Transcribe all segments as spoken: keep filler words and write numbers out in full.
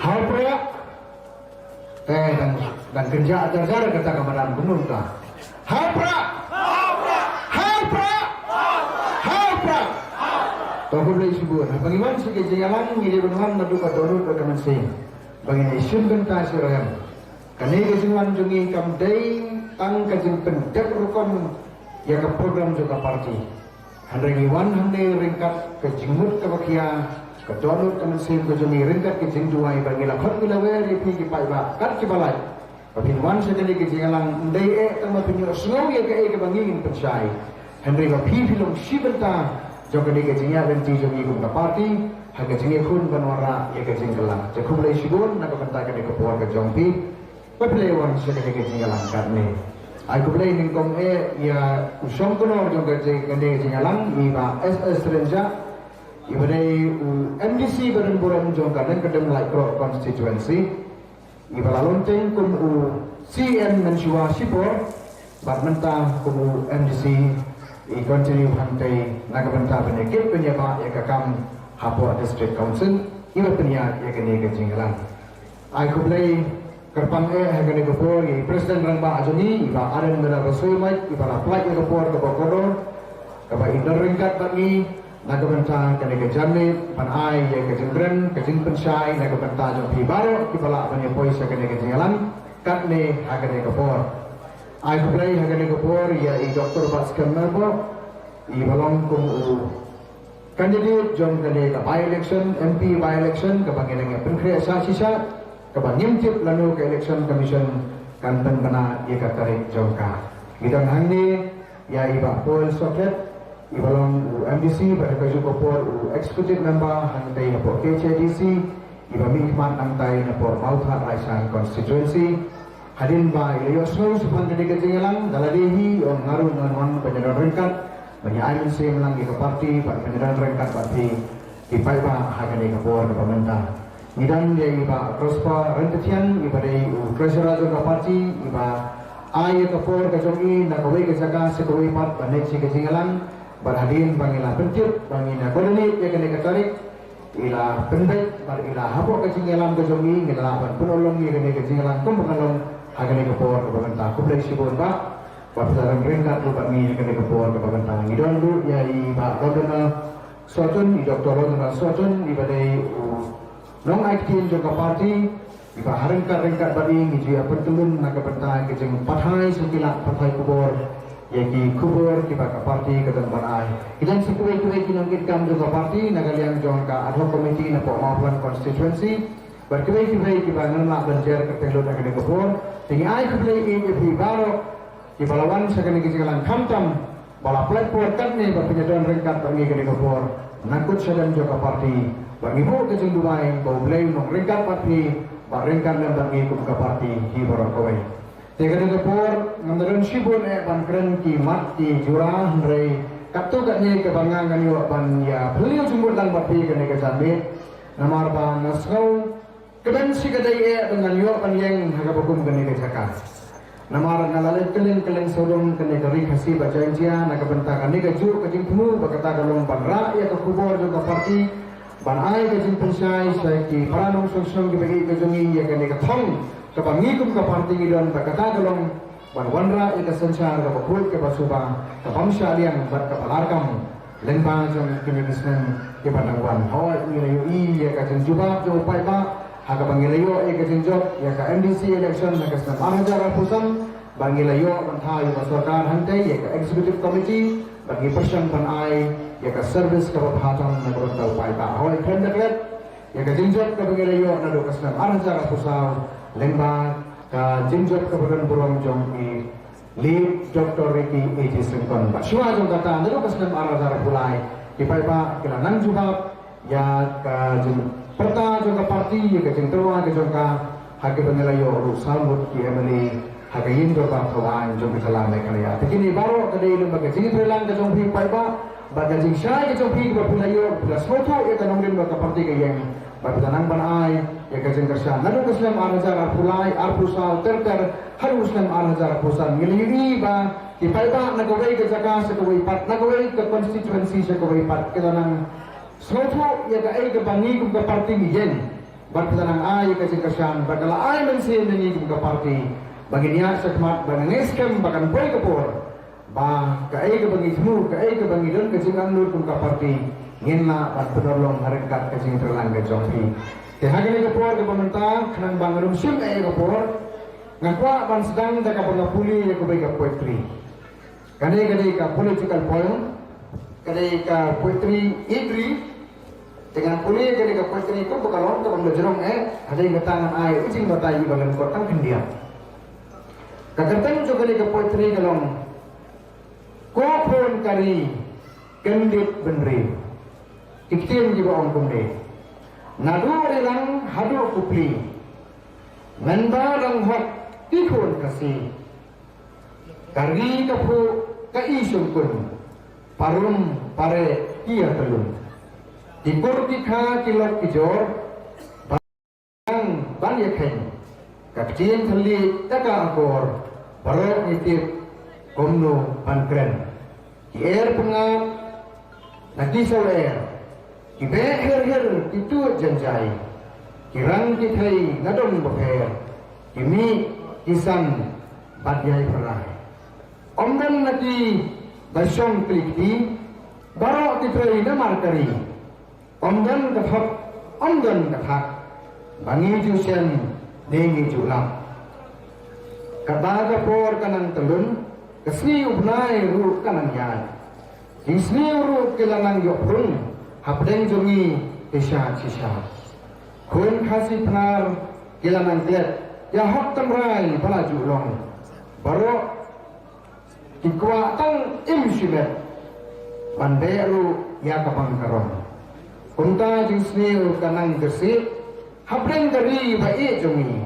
Hau pra. Eh, dang, dang kynjah jar jar kata ka madan, kumno ta. Hau pra. Hau pra. Hau pra. To, khublei shibun. Ba ngi wan sha ka jingïalang, ngi dei ban wan naduh ka dohnud bad ka mynsiem. Ba ngin ïa shim bynta shi rhem. Kane ka jingwan jong ngi kam dei tang ka jingpyndep rukom ïa ka program jong ka party. Hynrei ngi wan hangne ryngkat ka jingmut kaba khia, ka dohnud ka mynsiem ka jong ngi, ryngkat ka jingduwai ba ngi la khot ngi la wer ïa phi ki paidbah kat kiba lait. Ba phin wan sha kane ka jingïalang, ym dei eh tang ba phin ïohsngew ïa kaei kaba ngi ngin pynshai, hynrei ba phi phi long shi bynta jong kane ka jingïaid lynti jong ngi kum ka party ha ka jingïakhun ban wanrah ïa ka jingkylla. Te khublei shibun na ka bynta kane ka por ka jong phi. Ba phi la wan sha kane ka jingïalang katne. Ai khublei nyngkong eh ïa u shongknor jong ka jing, kane ka jingïalang, i Bah S S Rynjah, iba dei u M D C badonburom jong ka Nongkyndem Laitkroh constituency, iba la long teng kum u C E M mynshuwa shipor, bad mynta kum u M D C, i continue hangtei na ka bynta ban ïa kit ban ïa bah ïa ka kam hapoh District Council, iba pynïaid ïa kane ka jingïalang. Ai khublei kyrpang eh ha kane ka por ïa i President Rangbah jong ngi, i Bah Ardent Miller Basaiawmoit, iba la pynlait ïa ka por kaba kordor, kaba i don ryngkat bad ngi na ka bynta kane ka janmiet, ban ai ïa ka jingkren, ka jingpynshai na ka bynta jong phi baroh kiba lah ban ïa poi sha kane ka jingïalang katne ha kane ka por. Ai khublei ha kane ka por ïa i Doctor Batskhem Myrboh, iba long kum u candidate jong kane ka by-election, M P by-election, kaba ngi nang ïa pynkhreh sha shisha, kaba ngim tip lano ka Election Commission kan pynbna ïa ka tarik jong ka. Ngi don hangne ïa i Bah Paul Sohkhlet, iba long u M D C, bad ha kajuh ka por u Executive Member hangtei hapoh K H A D C, iba mih khmat nangtai napoh Mawthadraishan constituency. Hadien ba i la ïohsngew shaphang kane ka jingïalang, da lade hi i ong nga ruh ngan wan ban ïadon ryngkat ban ïa ai mynsiem lang ïa ka party bad ban ïadon ryngkat bad phi ki paidbah ha kane ka por kaba mynta. Ngi don ïa i Bah Prosper Ryntathiang, iba dei u treasurer jong ka party, iba ai ïa ka por ka jong i na kawei ka jaka sha kawei pat ban leit sha ka jingïalang, bad hadien ba ngi la pyntip ba ngin ïa coordinate ïa kane ka tarik, i la pynbeit bad i la hapoh ka jingïalam ka jong i, ngi la lah ban pynlong ïa kane ka jingïalang kumba ka long ha kane ka por kaba mynta. Khublei shibun Bah, ba phi la don ryngkat ruh bad ngi ha kane ka por kaba mynta. Ngi don ruh ïa i Bah Londona Sohtun, i Doctor Londona Sohtun, iba dei u nongai ktien jong ka party, iba ha ryngkat ryngkat bad i ngi ju ïa pyntyllun na ka bynta ka jingpathai sha ki lad pathai khubor ïa ki khubor kiba ka party ka don ban ai. Ki don sa kiwei kiwei ki nongkitkam jong ka party na ka liang jong ka ad hoc committee napoh Mawphlang constituency, bad kiwei kiwei kiba ngam lah ban jer kyrteng lut ha kane ka por. Te ngi ai khublei ïa phi baroh kiba la wan sha kane ka jingïalang, khamtam ba la pynlait por katne ba phin ïadon ryngkat bad ngi kane ka por. Nangkut shadem jong ka party, bad ngi buh ka jingduwai ba U Blei un long ryngkat bad phi bad ryngkat lem bad ngi kum ka party hi baroh kawei. Te kane ka por ngam da don shibun eh ban kren ki mat ki jura, hynrei katto katne kaba nga ngan ïoh ban ïa phylliew jingmut lang bad phi kane ka janmiet, namar ba nga sngew ka don shi ka dei eh ba ngan ïoh ban ïeng ha kaba kum kane ka jaka. Namar nga la leit kylleng kylleng sawdong kane ka Ri Khasi bad Jaiñtia na ka bynta kane kajuh ka jingthmu ba kata ka long ban rah ïa ka khubor jong ka party, ban ai ka jingpynshai sha ki para nongshong shnong kiba ïeit ka jong ngi ïa kane ka thong kaba ngi kum ka party ngi don, ba kata ka long ban wanrah ïa ka synshar kaba khuid, kaba suba, ka bym shah liang bad kaba larkam lyngba jong kine ki snem kiba dang wan. Hooid, ngi la ïohi ïa ka jingjubab jong u paidbah ha kaba ngi la ïoh ïa ka jingjop ïa ka M D C election ha ka snem ar hajar arphew san, ba ngi la ïoh ban thaw ïa ka sorkar hangtei, ïa ka executive committee, ba ngi pyrshang ban ai ïa ka service kaba bha tam na ka bynta u paidbah. Hooid, khlem da klet ïa ka jingjop kaba ngi la ïoh naduh ka snem ar hajar arphew saw lyngba ka jingjop kaba donburom jong i Late Doctor Ricky A J Syngkon. Bad shuwa jong kata, naduh ka snem ar hajar arphew lai, ki paidbah ki la nang jubab ïa ka jingpyrta jong ka party, ïa ka jingtyrwa ka jong ka, ha kaba ngi la ïoh ruh saw ngut ki M L A ha ka ïing dorbar thaw aiñ jong ka jylla Meghalaya. Te kine baroh ka dei lyngba ka jingïatreilang ka jong phi paidbah, bad ka jingshai ka jong phi kaba phi la ïoh, phi la sngewthuh ïa ka nongrim ba ka party ka ïeng, bad phi la nang ban ai ïa ka jingkyrshan. Naduh ka snem ar hajar arphew lai, arphew saw, ter ter, haduh u snem ar hajar arphew san, ngi la ïohi ba ki paidbah na kawei ka jaka sha kawei pat, na kawei ka constituency sha kawei pat, ki la nang sngewthuh ïa kaei kaba ngi kum ka party ngi ïeng. Bad ka la nang ai ka jingkyrshan, bad ka la ai mynsiem ïa ngi kum ka party ba ngin ïaid shakhmat, ba ngin ngeit skhem ba kan poi ka por ba kaei kaba ngi thmu, kaei kaba ngi don ka jingangnud kum ka party, ngin lah ban pynurlong ha ryngkat ka jingïatreilang ka jong phi. Te ha kane ka por kaba mynta, khnang ba ngam shim ei ei ka por, nga kwah ban sdang da kaba nga pule ïa kawei ka poetry. Kane ka dei ka political poem, ka dei ka poetry ïeit ri. Te ngan pule ïa kane ka poetry kumba ka long, kaba ym da jrong eh, hadien kata ngan ai i jingbatai iba lyngkot tang khyndiat. Ka kyrteng jong kane ka poetry ka long: Ko khun ka ri kyndit bynriew. Ki ktien kiba ong kumne: Naduh Rilang haduh Kupli, mynba dang hok ki khun Khasi, ka ri ka phuh ka i shongkun, parum pare ki ïa tylun. Ki kur ki kha ki lok ki jor, ban ban ïa kheiñ. Ka ktien thylliej da ka akor, baroh ngi tip kumno ban kren. Ki er pyngngad na ki sawer, ki beh her her ki tuid janjai, ki rang ki thei na dong bapher, ki mih ki san bad ïai pharai. Ym don na ki ba shong kli kti, baroh ki trei namar ka ri. Ym don ka thok, ym don ka thak, ba ngi ju shem ne ngi ju lap. Katba ka por ka nang tylun, ka sngi u bnai ruh ka nang ïaid. Jingsniew ruh ki la nang ïoh prung, hapdeng jong ngi shisha shisha. Khun Khasi Pnar ki la nang klet ïa hok tynrai ba la ju long. Baroh ki kwah tang im shimet ban beh ruh ïa ka bang ka rong. Kumta jingsniew ka nang jyrsieh hapdeng ka ri ba ïeit jong ngi.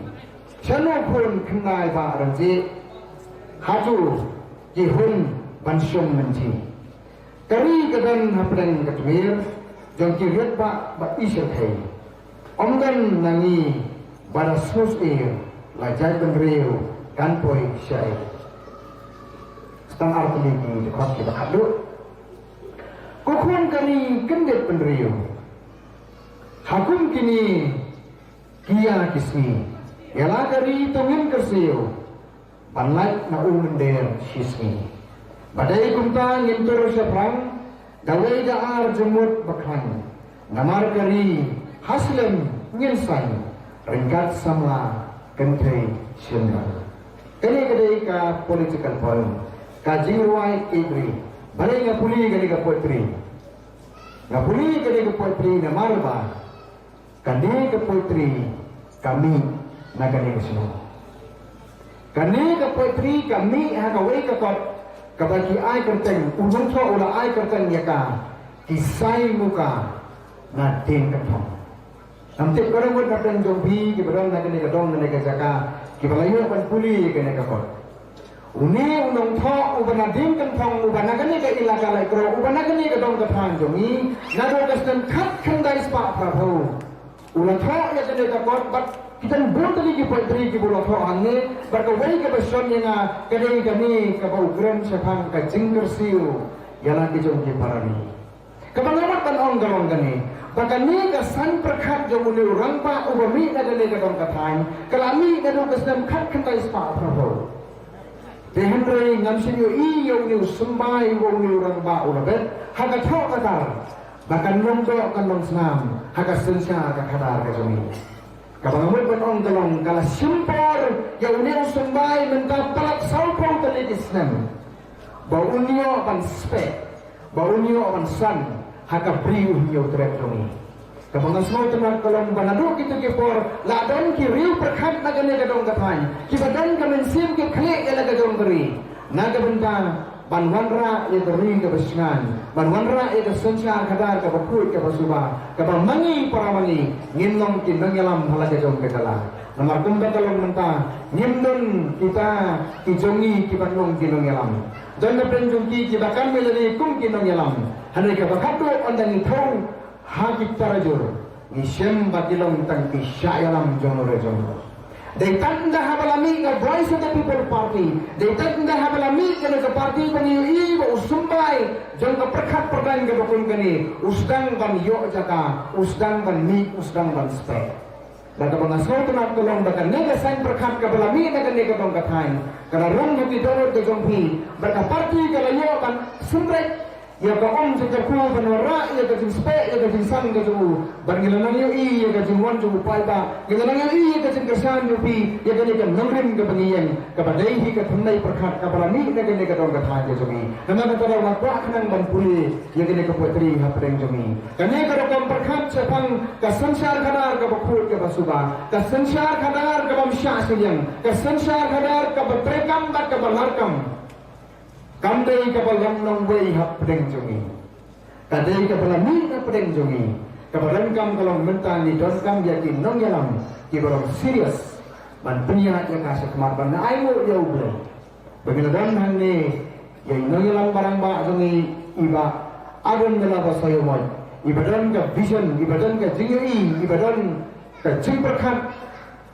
Shano khun khyndai ba ranjit, hato ki hun ban shong mynjit. Ka ri ka don hapdeng ka tmier jong ki riat ba ba i shyrkhei. Ym don na ngi ba da sngewsih, la jaitbynriew kan poi shaei. Tang ar tylli ki dkhot kiba khatduh. Ko khun ka ri kyndit bynriew, ha kum kine ki ïa ki sngi, ïa la ka ri to ngin kyrsiew ban lait na u mynder shisngi. Ba dei kumta ngin tur shaphrang da wei da ar jingmut ba khlaiñ. Namar ka ri ha slem ngin saiñ, ryngkat samla kynthei shynrang. Kane ka dei ka political poem, ka jingrwai ïeit ri. Balei nga pule kane ka poetry? Nga pule kane ka poetry namar ba kane ka poetry ka mih na kane ka shnong. Kane ka poetry ka mih ha kawei ka kot kaba ki ai kyrteng, u nongthoh u la ai kyrteng ïa ka, Ki Sai Muka na Diengkynthong. Ngam tip ka dang mut na pdeng jong phi kiba don na kane ka dong, na kane ka jaka, kiba la ïoh ban pule kane ka kot. Une u nongthoh uba na Diengkynthong, uba na kane ka ilaka Laitkroh, uba na kane ka dong ka thaiñ jong ngi, naduh ka snem khatkhyndai spah phraphew u la thoh ïa kane ka kot, bad ki don bun tylli ki poetry kiba u la thoh hangne, bad kawei kaba shon ïa nga ka dei kane kaba u kren shaphang ka jingkyrsiew ïa la ki jong ki para ri. Kaba nga mut ban ong ka long kane, ba kane ka saiñ pyrkhat jong une u rangbah uba mih na kane ka dong ka thaiñ ka la mih naduh ka snem khatkhyndai spah phraphew. Te hynrei ngam shym ïohi ïa une u symbai uba une u rangbah u la bet ha ka thoh ka tar ba kan long doh kan long snam ha ka synshar ka khadar ka jong ngi. Kaba nga mut ban ong ka long, ka la shim por ïa une u symbai mynta palat sawphew tylli ki snem ba un ïoh ban speh, ba un ïoh ban san ha ka Bri U Hynñiewtrep jong ngi. Kaba nga sngewtynnat ka long ba naduh kito ki por la don ki riew pyrkhat na kane ka dong ka thaiñ kiba don ka mynsiem ki khlieh ïa la ka jong ka ri na ka bynta ban wanrah ïa ka ri kaba shngaiñ, ban wanrah ïa ka synshar khadar kaba khuid kaba suba, kaba ma ngi para ma ngi ngin long ki nongïalam ha la ka jong ka jylla. Namar kumba ka long mynta, ngim don kita ki jong ngi kiban long ki nongïalam. Don na pdeng jong ki kiba kam ïa lade kum ki nongïalam. Hynrei kaba khatduh ynda ngi thew ha ki tarajur, ngi shem ba ki long tang ki shah ïalam jong ngi re jong ngi. Dei tang da haba la mih ka Voice of the People Party, dei tang da haba la mih kane ka party ba ngi ïohi ba u symbai jong ka pyrkhat pyrdaiñ kaba kum kane u sdang ban ïoh jaka, u sdang ban mih, u sdang ban speh. Bad kaba nga sngewtynnat ka long ba kane ka saiñ pyrkhat kaba la mih na kane ka dong ka thaiñ ka la rung ha ki dohnud ka jong phi, bad ka party ka la ïoh ban symrek ïa ka um jong ka kyrkhu ban wanrah ïa ka jingspeh ïa ka jingsan ka jong u. Bad ngi la nang ïohi ïa ka jingwan jong u paidbah, ngi la nang ïohi ïa ka jingkyrshan jong phi ïa kane ka nongrim kaba ngi ïeng, kaba dei hi ka thymmei pyrkhat kaba la mih na kane ka dong ka thaiñ ka jong ngi. Namar kata nga kwah khnang ban pule ïa kane ka poetry hapdeng jong ngi. Kane ka rukom pyrkhat shaphang ka synshar khadar kaba khuid kaba suba, ka synshar khadar kaba ym shah shiliang, ka synshar khadar kaba treikam bad kaba larkam. Kam dei kaba long nongwei hapdeng jong ngi. Ka dei kaba la mih hapdeng jong ngi. Kaba donkam ka long mynta ngi donkam ïa ki nongïalam kiba long serious ban pynïaid ïa ka shakhmat ban ai nguh ïa U Blei. Ba ngi la don hangne ïa i nongïalam barangbah jong ngi, i Bah Ardent Miller Basaiawmoit, iba don ka vision, iba don ka jingïohi, iba don ka jingpyrkhat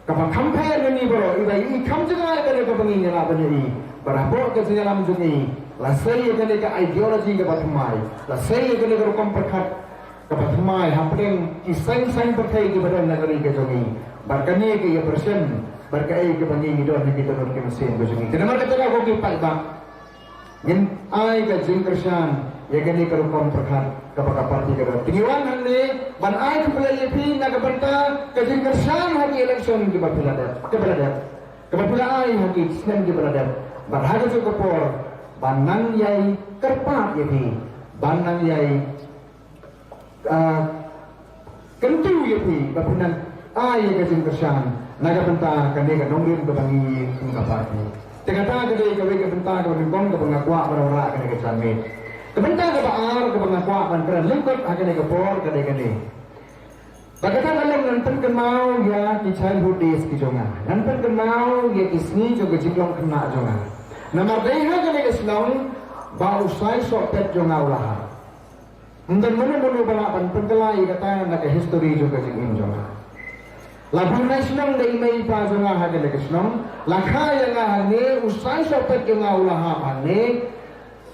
kaba kham pher na ngi baroh, iba i kham jngai kane kaba ngi ïa la ban ïohi. Bad hapoh ka jingïalam jong ngi la sei ïa kane ka ideology kaba thymmai, la sei ïa kane ka rukom pyrkhat kaba thymmai hapdeng ki saiñ saiñ pyrthei kiba don na ka ri ka jong ngi. Bad kane ka ïa pyrshang bad kaei kaba ngi ngi don ha ki dohnud ki mynsiem ka jong ngi. Te namar kata ka, ko ki paidbah, ngin ai ka jingkyrshan ïa kane ka rukom pyrkhat kaba ka party ka don. Te ngi wan hangne ban ai khublei ïa phi na ka bynta ka jingkyrshan ha ki election kiba phi la dep, kiba la dep, kaba phi la ai ha ki snem kiba la dep. Bad ha kajuh ka por ban nang ïai kyrpad ïa phi, ban nang ïai, ah, kyntu ïa phi ba phin nang ai ïa ka jingkyrshan na ka bynta kane ka nongrim kaba ngi kum ka party. Te kata ka dei kawei ka bynta kaba nyngkong kaba nga kwah ban wanrah kane ka janmiet. Ka bynta kaba ar kaba nga kwah ban kren lyngkot ha kane ka por ka dei kane. Ba kata ka long ngan pynkynmaw ïa ki childhood days ki jong nga. Ngan pynkynmaw ïa ki sngi jong ka jinglong khynnah jong nga. Namar dei ha kane ka shnong ba u Sai Sohpet jong nga u la hap. Ym don mano mano ba lah ban pynkylla ïa kata na ka history jong ka jingim jong nga. La bun na shnong da i mei i pa jong nga ha kane ka shnong, la kha ïa nga hangne, u Sai Sohpet jong nga u la hap hangne.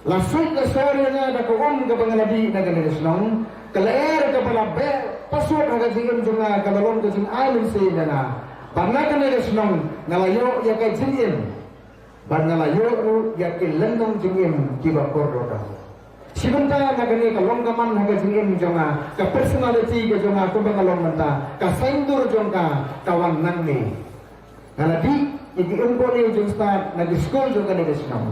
La suit la sor ïa nga da ka um kaba nga la dih na kane ka shnong. Ka lyer kaba la beh pasut ha ka jingim jong nga ka la long ka jingai mynsiem ïa nga. Bad na kane ka shnong nga la ïoh ïa ka jingim. Bad nga la ïoh ruh ïa ki lynnong jingim kiba kordor. Shi bynta na kane ka long ka man ha ka jingim jong nga, ka personality ka jong nga kumba nga long mynta, ka saiñdur jong ka ka wan nangne. Nga la dih ïa ki umkone jong stad na ki skul jong kane ka shnong.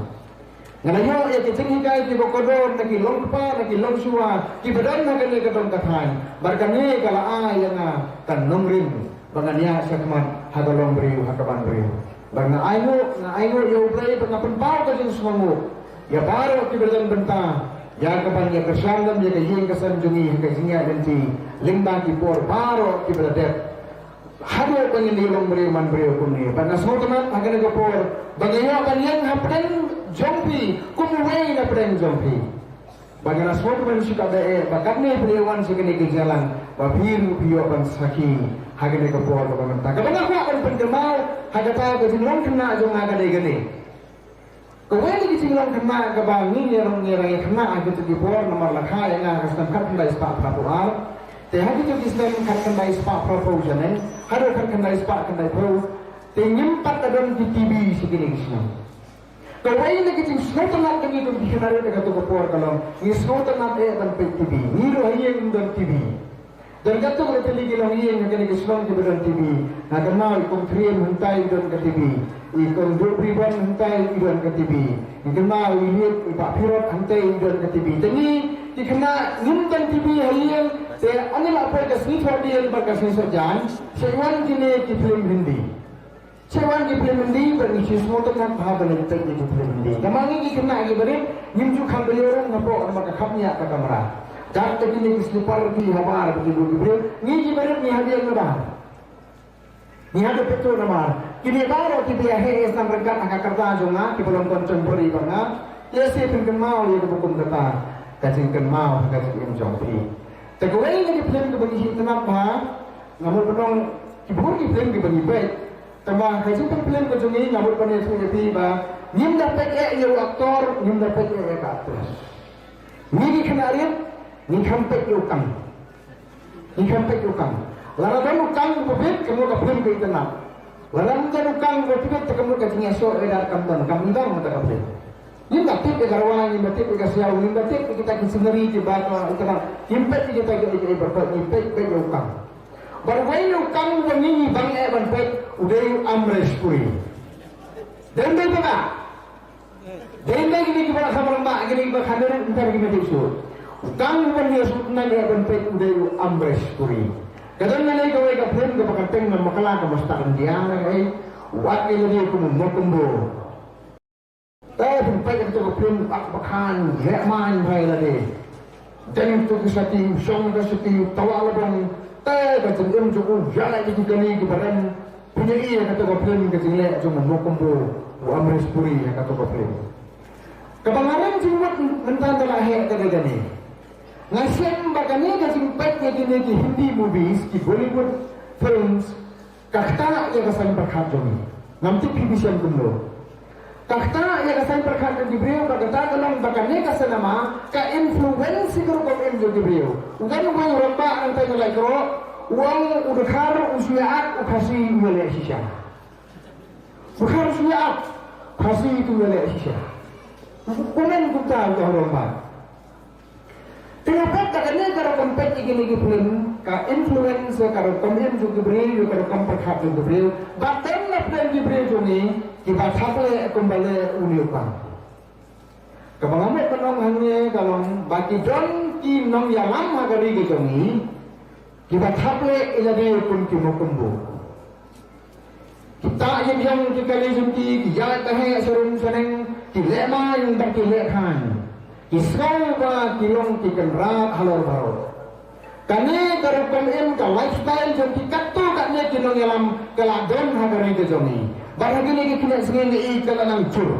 Nga la ïoh ïa ki jinghikai kiba kordor na ki longkpa na ki longshuwa kiba don ha kane ka dong ka thaiñ. Bad kane ka la ai ïa nga ka nongrim ba ngan ïaid shakhmat ha ka longbriew ha ka ban briew. Bad nga ainguh, nga ainguh ïa U Blei ba nga pynpaw ka jingsngewnguh ïa baroh kiba don bynta ïa ka ban ïa kyrshan lem ïa ka ïing ka sem jong ngi ha ka jingïaid lynti lyngba ki por baroh kiba la dep. Haduh ba ngin ïa long briew man briew kumne. Bad nga sngewtynnat ha kane ka por ba nga ïoh ban ïeng hapdeng jong phi kum uwei na pdeng jong phi. Ba nga la sngewthuh ban shu kaba eh ba katne phi ïa wan sha kane ka jingïalang ba phi ruh phi ïoh ban sakhi ha kane ka por kaba mynta. Kaba nga kwah ban pynkynmaw ha kata ka jinglong khynnah jong nga ka dei kane. Kawei na ka jinglong khynnah kaba ngi ngi rong ngi rong khynnah ha kito ki por namar la kha ïa nga ha ka snem khatkhyndai spah phraphew ar. Te ha kito ki snem khatkhyndai spah phraphew janeng haduh khatkhyndai spah khyndaiphew te ngim pat da don ki T V sha kine ki snem. Kawei na ki jingsngewtynnat ka ngi kum ki khynnah rit ha kato ka por ka long ngi sngewtynnat eh ban peit T V. Ngi ruh ha ïing ym don T V. Don katto katne tylli ki longïing ha kane ka shnong kiba don T V. Nga kynmaw i Kong Thriem hangtai i don ka T V. I Kong Duhbribon hangtai i don ka T V. Nga kynmaw i Liet i Bah Phirot hangtai i don ka T V. Te ngi ki khynnah ngim don T V ha ïing te ani la poi ka sngi Thohdieng bad ka sngi Sohjaiñ. Shu wan kine ki phlim Hindi. Shu wan ki phlim Hindi bad ngi shu sngewtynnat bha ban peit ïa ki phlim Hindi. Namar ngi ki khynnah kiba rit ngim ju kham ba ïoh rung hapoh namar ka khapngiah ka kamra. Kat te kine ki slipar ki habar ba ki bun ki briew ngi kiba rit ngi hap ïeng na bar. Ngi hap ïeng peit na bar. Kine baroh kiba ïa heh ïa sdang ryngkat ha ka rta jong nga kiba long contemporary bad nga. Ïa shu pynkynmaw ïa kaba kum kata ka jingkynmaw ha ka jingim jong phi. Te kawei na ki phlim kiba ngi sngewtynnat bha nga mut ban ong ki bun ki phlim kiba ngi peit. Tangba ha ka jingpeit phlim ka jong ngi nga mut ban ïathuh ïa phi ba ngim da peit eh ïa u actor, ngim da peit eh ïa ka actress. Ngi ki khynnah rit ngi kham peit ïa u kang. Ngi kham peit ïa u kang. Lada don u kang uba bit, ka mut ka phlim ka itynnad. Lada ym don u kang uba bit, te ka mut ka jingïasoh ïa ka kam don, kam don kata ka phlim. Ngim da tip ïa ka rwai, ngim da tip ïa ka siaw, ngim da tip ïa kita ki scenery kiba ka itynnad. Ngim peit ïa kita ki, ïa ki, ïa ki, ngim peit, peit ïa u kang. Bad uwei u kang uba ngi bang eh ban peit, u dei u Amresh Puri. Dei, dei ba ka Dei, dei kine kiba kham rangbah, kine kiba kham rit, mynta kine ki shu. Tang ban ïa shu tnat ïa ban peit u dei u Amresh Puri. Ka don lane kawei ka phlim kaba kyrteng Na Makla, ka Master India na ka ei. Wat ïa lade kum u Mokombo. Te phin peit ïa kato ka phlim, bak bakhan, leh man bha ïa lade. Dang tu ki sati, shong ka sati, tawa labong. Te ka jingim jong u, ïa la ki kani kiba rem. Pynïaid ïa kato ka phlim, ka jingleh jong u Mokombo, u Amresh Puri ïa kato ka phlim. Kaba nga rem jingmut mynta da la heh ka dei kane. Nga shem ba kane ka jingpeit ïa kine ki Hindi movies, ki Bollywood films, ka ktah ïa ka saiñ pyrkhat jong ngi. Ngam tip phi phi shem kumno. Ka ktah ïa ka saiñ pyrkhat jong ki briew, ba kata ka long ba kane ka cinema ka influence ïa ka rukom im jong ki briew. U don uwei u rangbah nangta ïa u Laitkhroh, u ong u dkhar u shu ïa ak, u Khasi u ïaleh shisha. U dkhar u shu ïa ak, u Khasi u ïaleh shisha. U comment kumta uta u rangbah. Te nga peit ba kane ka rukom peit ïa kine ki phlim ka influence ïa ka rukom im jong ki briew, ïa ka rukom pyrkhat jong ki briew. Bad don na pdeng ki briew jong ngi kiba thap leh kumba leh une u kang. Kaba nga mut ban ong hangne ka long ba ki don ki nongïalam ha ka ri ka jong ngi kiba thap leh ïa lade kum ki Mokombo. Kita ïa ki ïong ki kali jong ki, ki ïa ka heh sharum shaneng, ki leh main bad ki leh khan. Ki sngew ba ki long ki kynrad halor baroh. Kane ka rukom im, ka lifestyle jong ki katto katne ki nongïalam ka la don ha ka ri ka jong ngi. Bad ha kine ki khyndiat sngi ngi i ka la nang jur.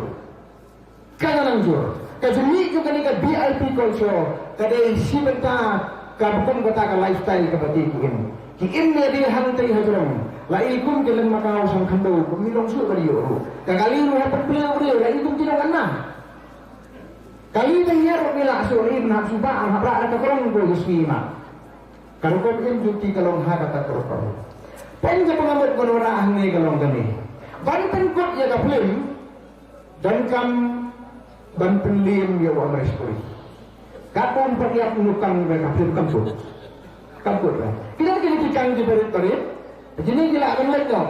Ka la nang jur. Ka jingmih jong kane ka V I P culture ka dei shi bynta kaba kum kata ka lifestyle kaba ki im. Ki im ne dei hangtei hajrong. La i kum ki leng Macau shong khyndew, kum ngi long shuh ka dei ïoh ruh. Ka kali ruh ha pynplew briew, la i kum ki long anna. Kali ba hiar ruh ngi lah shuh, la i mynhap shuh ba, hap rah da ka krong ko ïa shuh ma. Ka rukom im jong ki ka long ha kata ka rukom. Pyn jong ka ngamut ka nora hangne ka long kane. Ban pynkut ïa ka phlim, donkam ban pynliem ïa u Amresh Puri. Katba um pat ïap u kang ba ka phlim kam kut. Kam kut ba. Ki don kine ki kang ki barit barit. Kine ki lah ban leit noh.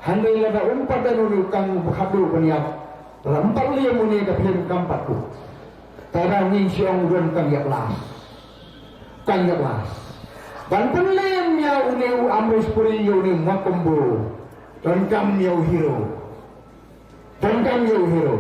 Hynrei lada um pat don u kang ba khadduh ban ïap. Lada um pat liem une ka phlim kam pat kut. Te ba ngi shu ong u donkam ïap last. Kang ïap last. Ban pynliem ïa une u Amresh Puri ïa une u Mokombo. Donkam ïa u hero. Donkam ïa u hero.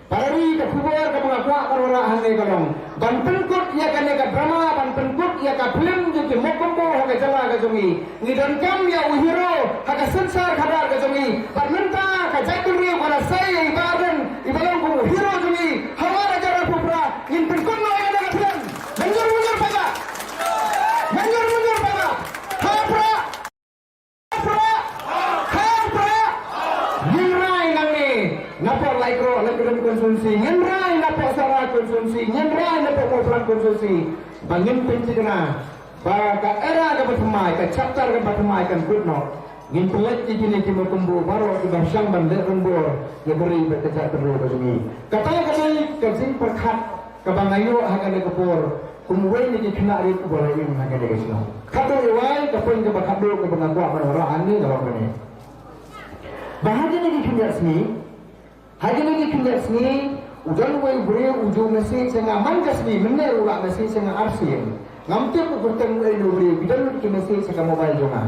Para ri ka khubor kaba nga kwah ban wanrah hangne ka long ban pynkut ïa kane ka drama, ban pynkut ïa ka phlim jong ki Mokombo ha ka jylla ka jong ngi. Ngi donkam ïa u hero ha ka synshar khadar ka jong ngi. Bad mynta ka jaitbynriew ka la sei ïa i Bah Ardent iba long kum u hero jong ngi. Hawar hajar arphew phra ngin pynkut noh ïa kane ka phlim. Mynjur mynjur paidbah. Mynjur mynjur paidbah. Ha phra. Ngin rai nangne napoh Laitkhroh, Laitkhroh constituency, ngin rai napoh Sohra constituency, ngin rai napoh Mawphlang constituency. Ba ngin pynthikna ba ka era kaba thymmai, ka chapter kaba thymmai kan kut noh. Ngin pynleit ïa kine ki Mokombo baroh kiba shang ban leh rangbor ïa ka ri bad ka jaitbynriew ka jong ngi. Kata ka dei ka jingpyrkhat kaba nga ïoh ha kane ka por kum uwei na ki khynnah rit uba la im ha kane ka shnong. Khatduh ïa wai, ka point kaba khatduh kaba nga kwah ban wanrah hangne ka long kane. Ba ha kine ki khyndiat sngi, ha kine ki khyndiat sngi, u don uwei u briew u ju message ïa nga man ka sngi, mynne u la message ïa nga arsien. Ngam tip u kyrteng uei u briew, ki don ki message ha ka mobile jong nga.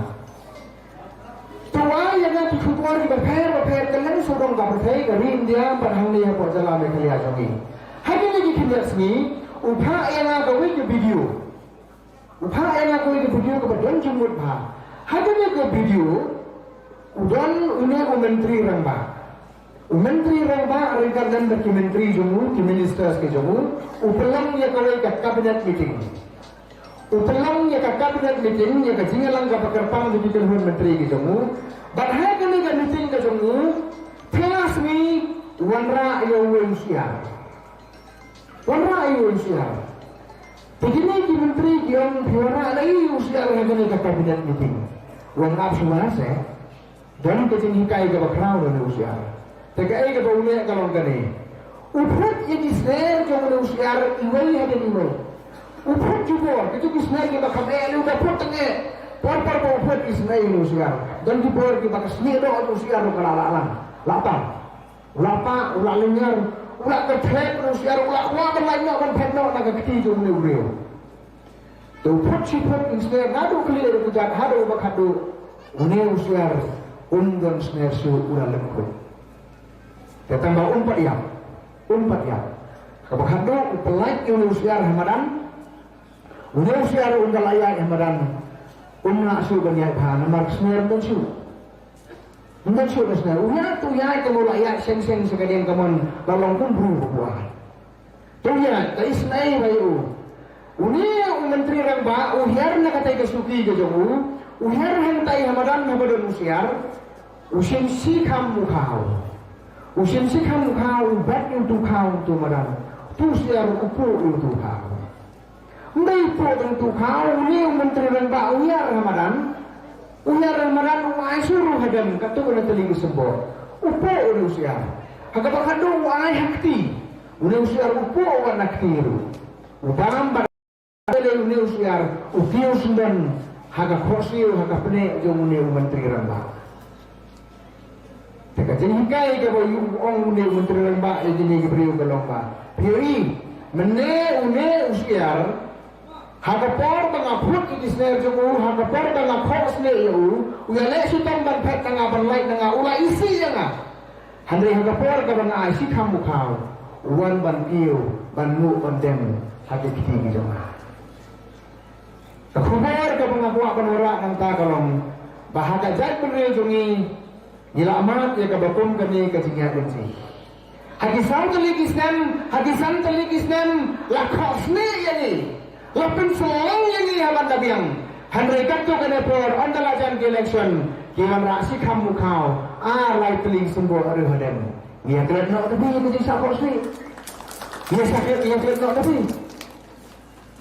To ai ïa nga ki khubor kiba pher bapher, kylleng sawdong ka pyrthei, ka ri India bad hangne hapoh jylla Meghalaya jong ngi. Ha kine ki khyndiat sngi, u phah ïa nga kawei ka video. U phah ïa nga kawei ka video kaba don jingmut bha. Ha kane ka video, u don une u Myntri Rangbah. U Myntri Rangbah ryngkat lem bad ki myntri jong u, ki ministers ki jong u, u pynlong ïa kawei ka cabinet meeting. U pynlong ïa ka cabinet meeting, ïa ka jingïalang kaba kyrpang jong ki kynhun myntri ki jong u. Bad ha kane ka meeting ka jong u, pynlong sngi, wanrah ïa uwei u syiar. Wanrah ïa uwei u syiar. Te kine ki myntri ki ong phi wanrah lei u syiar ha kane ka cabinet meeting. Wan ap shuwa se. Don ka jinghikai kaba khraw na une u syiar. Te kaei kaba u leh ka long kane. U phut ïa ki sner jong une u syiar iwei hadien iwei. U phut jubor, ki jong ki sner kiba kham eh lei u da phut tang eh. Por por ba u phut ki sner une u syiar. Don ki por kiba ka snieh doh jong u syiar ruh ka la lah lang. La tang. U la pah, u la lyngngar, u la kyrthet une u syiar, u la kwah ban lait noh ban phet noh na ka kti jong une u briew. Te u phut shi phut u sner naduh khlieh ruh kjat haduh ba khatduh une u syiar um don sner shuh u la lyngngoh. Te tang ba um pat ïap, um pat ïap. Kaba khatduh u pynlait ïa une u syiar ha madan. Une u syiar um da la ïaid ha madan. Um lah shuh ban ïaid bha namar sner um don shuh. Um don shuh da sner. U ïaid, u ïaid te u la ïaid seng seng sha ka dieng kamon la long kum bru ba buaid. Te u ïaid, ka isynei ba ïa u. Une u myntri rangbah, u hiar na katei ka shuki ka jong u, u hiar hangtai ha madan haba don u syiar, u shim shi kham u khaw. U shim shi kham u khaw, u bat ïa utu u khaw, utu u madan. Utu u syiar u puh ïa utu u khaw. Ym dei u puh tang utu u khaw, une u myntri rangbah u hiar ha madan. U hiar ha madan u ai shuh ruh hadem katto katne tylli ki symboh. U puh une u syiar. Ha kaba khatduh u ai ha kti. Une u syiar u puh wat na kti ruh. U bam bad une u syiar u kiew sngewdon ha ka khohsiew ha ka pneh jong une u myntri rangbah. Te ka jinghikai kaba u ong une u myntri rangbah ïa kine ki briew ka long ba, phi ïohi, mynne une u syiar, ha ka por ba nga phut ïa ki sner jong u, ha ka por ba nga khohsniew ïa u, u ïaleh shitom ban phet na nga, ban lait na nga, u la isih ïa nga. Hynrei ha ka por kaba nga ai shi kham u khaw, u wan ban kiew, ban nguh, ban dem ha ki kti ki jong nga. Ka khubor kaba nga kwah ban wanrah nangta ka long ba ha ka jaitbynriew jong ngi, ngi la mad ïa kaba kum kane ka jingïaid lynti. Ha ki saw tylli ki snem, ha ki san tylli ki snem, la khohsniew ïa ngi, la pynslem ïa ngi ha ban da biang. Hynrei katto katne por, ynda la jan ki election, ki wanrah shi kham u khaw, ar lai tylli ki symboh ruh hadem. Ngi ïaklet noh da phi ïa ka jingshah khohsniew. Ngi ïaklet, ngi ïaklet noh da phi.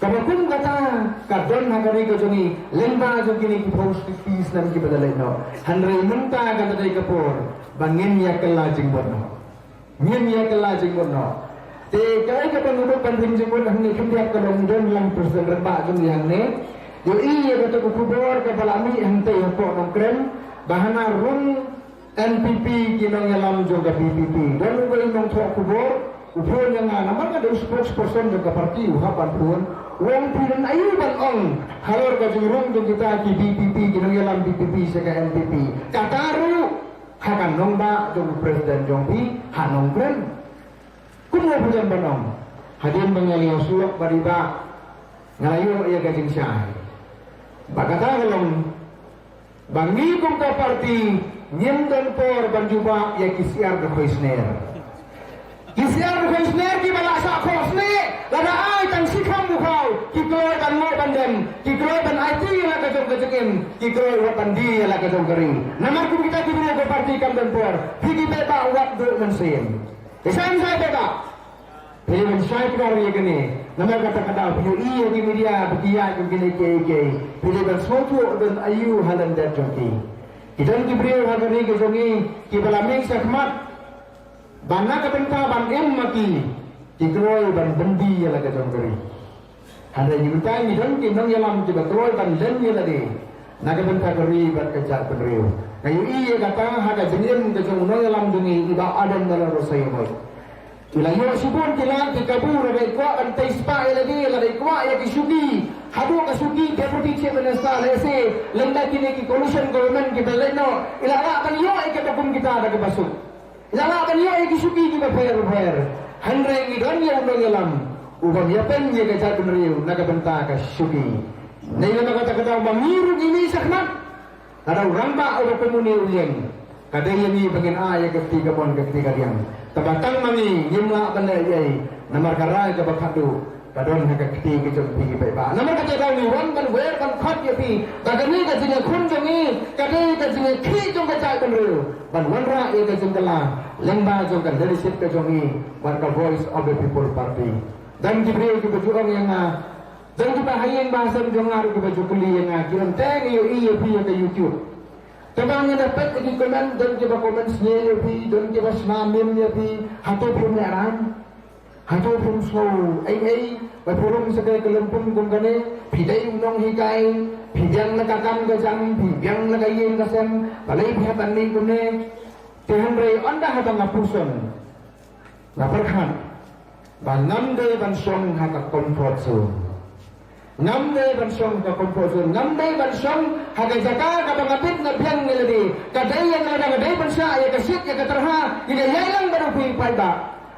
Kaba kum kata ka don ha ka ri ka jong ngi lyngba jong kine ki phew shi snem kiba la leit noh. Hynrei mynta ka dei ka por ba ngin ïa kylla jingmut noh. Ngin ïa kylla jingmut noh. Te kaei kaba ngi dei ban rim jingmut hangne khyndiat ka long don lang president rangbah jong ngi hangne. Ïohi ïa kata ka khubor kaba la mih hangtei hapoh Nongkrem ba hana rung N P P ki nongïalam jong ka V P P. Don uwei u nongthoh khubor u phone ïa nga namar nga dei u spokesperson jong ka party, u hap ban phone. U ong phi don aïu ban ong halor ka jingrung jong kita ki V P P, ki nongïalam V P P sha ka N P P. Kata ruh ha ka nongbah jong u president jong phi ha Nongkrem. Kumno phi don ban ong? Hadien ba nga la ïohsngew bad i Bah, nga la ïoh ïa ka jingshai. Ba kata ka long ba ngi kum ka party ngim don por ban jubab ïa ki syiar dkhoi sner. Ki syiar dkhoi sner kiba la shah khohsniew, lada ai tang shi kham u khaw, ki kloi ban nguh ban dem, ki kloi ban aiti ïa la ka jong ka jingim, ki kloi wat ban die ïa la ka jong ka ri. Namar kum kita ki briew ka party kam don por, phi ki paidbah wat duh mynsiem. Te sngewsih paidbah. Phi dei ban shai pynban ïa kane. Namar kata ka daw phi ïohi ïa ki media ba ki ïaid kum kine kiei kiei. Phi dei ban sngewthuh don aïu ha lyndet jong ki. Ki don ki briew ha ka ri ka jong ngi kiba la mih shakhmat ba na ka bynta ban im ma ki, ki kloi ban byndi ïa la ka jong ka ri. Hynrei ngi mynta ngi don ki nongïalam kiba kloi ban leh ïa lade na ka bynta ka ri bad ka jaitbynriew. Nga ïohi ïa kata ha ka jingim ka jong u nongïalam jong ngi i Bah Ardent Miller Basaiawmoit. I la ïoh shibun ki lad ki kabu lada i kwah ban tei spah ïa lade, lada i kwah ïa ki shuki. Haduh ka shuki Deputy Chief Minister lehse lynda kine ki coalition government kiba leit noh, i la lah ban ïoh ïa kiba kum kita da kaba suk. La lah ban ïoh ïa ki shuki kiba pher bapher. Hynrei ngi don ïa u nongïalam u bym ïapyndem ïa ka jaitbynriew na ka bynta ka shuki. Ngi la mih kata kata ba ngi ruh ngi mih shakhmat. Lada u rangbah uba kum une u ïeng, ka dei ïa ngi ba ngin ai ïa ka kti kamon ka kti kadiang. Tangba tang ma ngi ngim lah ban leh ei ei namar ka rai kaba khadduh ka don ha ka kti ka jong phi ki paidbah. Namar kata ka daw ngi wan ban wer ban khot ïa phi ba kane ka jingïakhun jong ngi ka dei ka jingïakhih jong ka jaitbynriew ban wanrah ïa ka jingkylla lyngba jong ka leadership ka jong ngi bad ka Voice of the People Party. Don ki briew kiba ju ong ïa nga, Don kiba ha ïing ba ha sem jong nga ruh kiba ju kylli ïa nga, ki ong te ngi ïohi ïa phi ha ka YouTube. Te ba ngi da peit ïa ki comment, don kiba comment sniew ïa phi, don kiba shna meme ïa phi. Hato phim lehrain? Hato phim sngew ei ei ba phi rung sha ka lympung kum kane? Phi dei u nonghikai, phi biang la ka kam ka jam, phi biang la ka ïing ka sem, balei phi hap ban mih kumne? Te hynrei ynda haba nga pyrshang, nga pyrkhat ba ngam dei ban shong ha ka comfort zone. Ngam dei ban shong ha ka comfort zone. Ngam dei ban shong ha ka jaka kaba nga bit nga biang ïa lade. Ka dei ïa nga, nga dei ban shah ïa ka shit ïa ka tyrha, ïa ka ïalang bad u phi paidbah.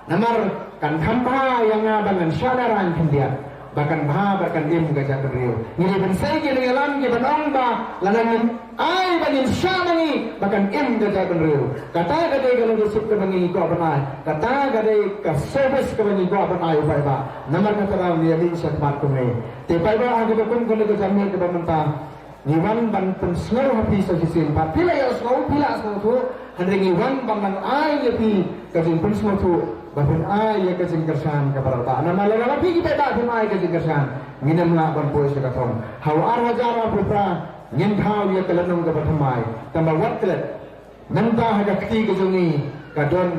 Namar kan kham bha ïa nga ba ngan shah lehrain khyndiat, ba kan bha ba kan im ka jaitbynriew. Ngi dei ban sei ki nongïalam kiban ong ba lada ngin ai ba ngin shah ma ngi ba kan im ka jaitbynriew. Kata ka dei ka leadership kaba ngi kwah ban ai. Kata ka dei ka service kaba ngi kwah ban ai u paidbah. Namar kata ka daw ngi ïa mih shakhmat kumne. Te paidbah, ha kaba kum kane ka janmiet kaba mynta, ngi wan ban pynsngew ha phi sa shisien pat. Phi la ïohsngew, phi la sngewthuh, hynrei ngi wan ban nang ai ïa phi ka jingpynsngewthuh ba phin ai ïa ka jingkyrshan kaba radbah. Namar lada ma phi ki paidbah phim ai ka jingkyrshan, ngin ym lah ban poi sha ka thong. Ha u ar hajar arphew phra ngin thaw ïa ka lynnong kaba thymmai. Tangba wat klet, mynta ha ka kti ka jong ngi ka don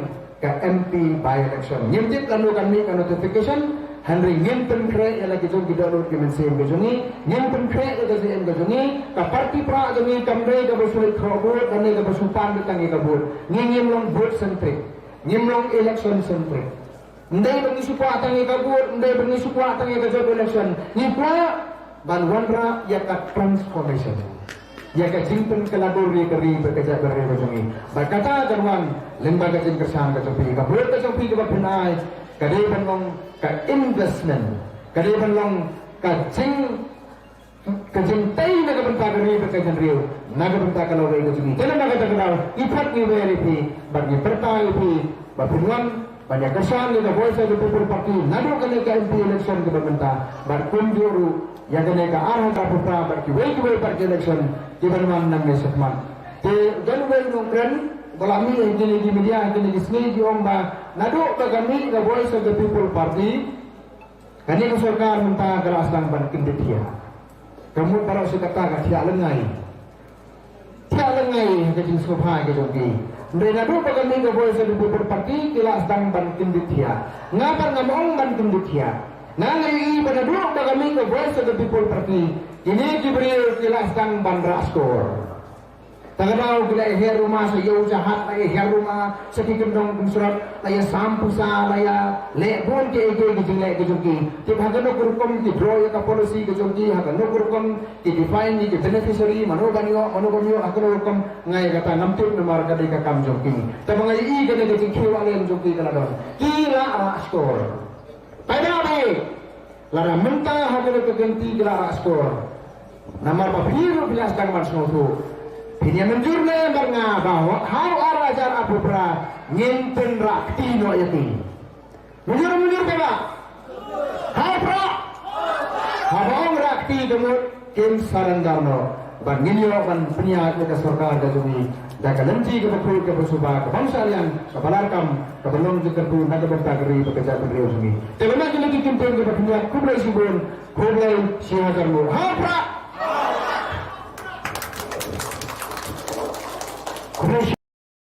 ka M P by-election. Ngim tip lano kan mih ka notification, hynrei ngin pynkhreh ïa la ki jong ki dohnud ki mynsiem ka jong ngi, ngin pynkhreh ïa ka J M ka jong ngi. Ka party prah jong ngi kam dei kaba shu leit khroh vote, kam dei kaba shu pan tang ïa ka vote. Ngi ngim long vote centric, ngim long election centric. Ym dei ba ngi shu kwah tang ïa ka vote, ym dei ba ngi shu kwah tang ïa ka jop election. Ngi kwah ban wanrah ïa ka transformation, ïa ka jingpynkylla dur ïa ka ri bad ka jaitbynriew ka jong ngi. Bad kata kan wan lyngba ka jingkyrshan ka jong phi. Ka vote ka jong phi kaba phin ai ka dei ban long ka investment, ka dei ban long ka jing ka jingtei na ka bynta ka ri bad ka jingriewspah, na ka bynta ka lawei ka jong ngi. Te na kata ka daw ngi pat ngi wer ïa phi bad ngi pyrta ïa phi ba phin wan ban ïa kyrshan ïa ka Voice of the People Party naduh kane ka M P election kaba mynta bad kumjuh ruh ïa kane ka ar hajar arphew phra bad kiwei kiwei pat ki election kiban wan nangne shakhmat. Te don uwei u nongkren ba la mih ha kine ki media ha kine ki sngi, ki ong ba naduh ba ka mih ka Voice of the People Party, kane ka sorkar mynta ka la sdang ban kyndit thiah. Ka mut baroh shi katta ka thiah lyngngai. Thiah lyngngai ha ka jingsngewbha ka jong ki. Hynrei naduh ba ka mih ka Voice of the People Party ki la sdang ban kyndit thiah. Nga pat ngam ong ban kyndit thiah. Nga nga ïohi ba naduh ba ka mih ka Voice of the People Party, kine ki briew ki la sdang ban rah skor. Ta ka daw ki la ïa her ruma sha ïew sha hat, la ïa her ruma sha ki kyndong kynsyrok, la ïa sam pisa, la ïa leh bun kiei kiei ki jingleh ki jong ki. Tip ha kano ka rukom ki draw ïa ka policy ka jong ki, ha kano ka rukom ki define ïa ki beneficiary, mano ban ïoh, mano bym ïoh, ha kano ka rukom, nga ïa kata ngam tip namar ka dei ka kam jong ki. Tangba nga ïohi kane ka jingkhiew alen jong ki ka la don. Ki la rah skor. Paidbah, lada mynta ha kane ka kynti ki la rah skor, namar ba phi ruh phi la sdang ban sngewthuh, phin ïa mynjur ne em bad nga ba ha u ar hajar arphew phra ngin pynrah kti noh ïa ki? Mynjur, mynjur paidbah? Ha u phra? Haba ong rah kti ka mut kin surrender noh. Bad ngin ïoh ban pynïaid ïa ka sorkar ka jong ngi da ka lynti kaba khuid kaba suba, ka bym shah liang, kaba larkam, kaba long jingkyrkhu na ka bynta ka ri bad ka jaitbynriew jong ngi. Te ba na kine ki kyntien kiba pynïaid, khublei shibun, khublei shihajar nguh. Ha u phra! Khublei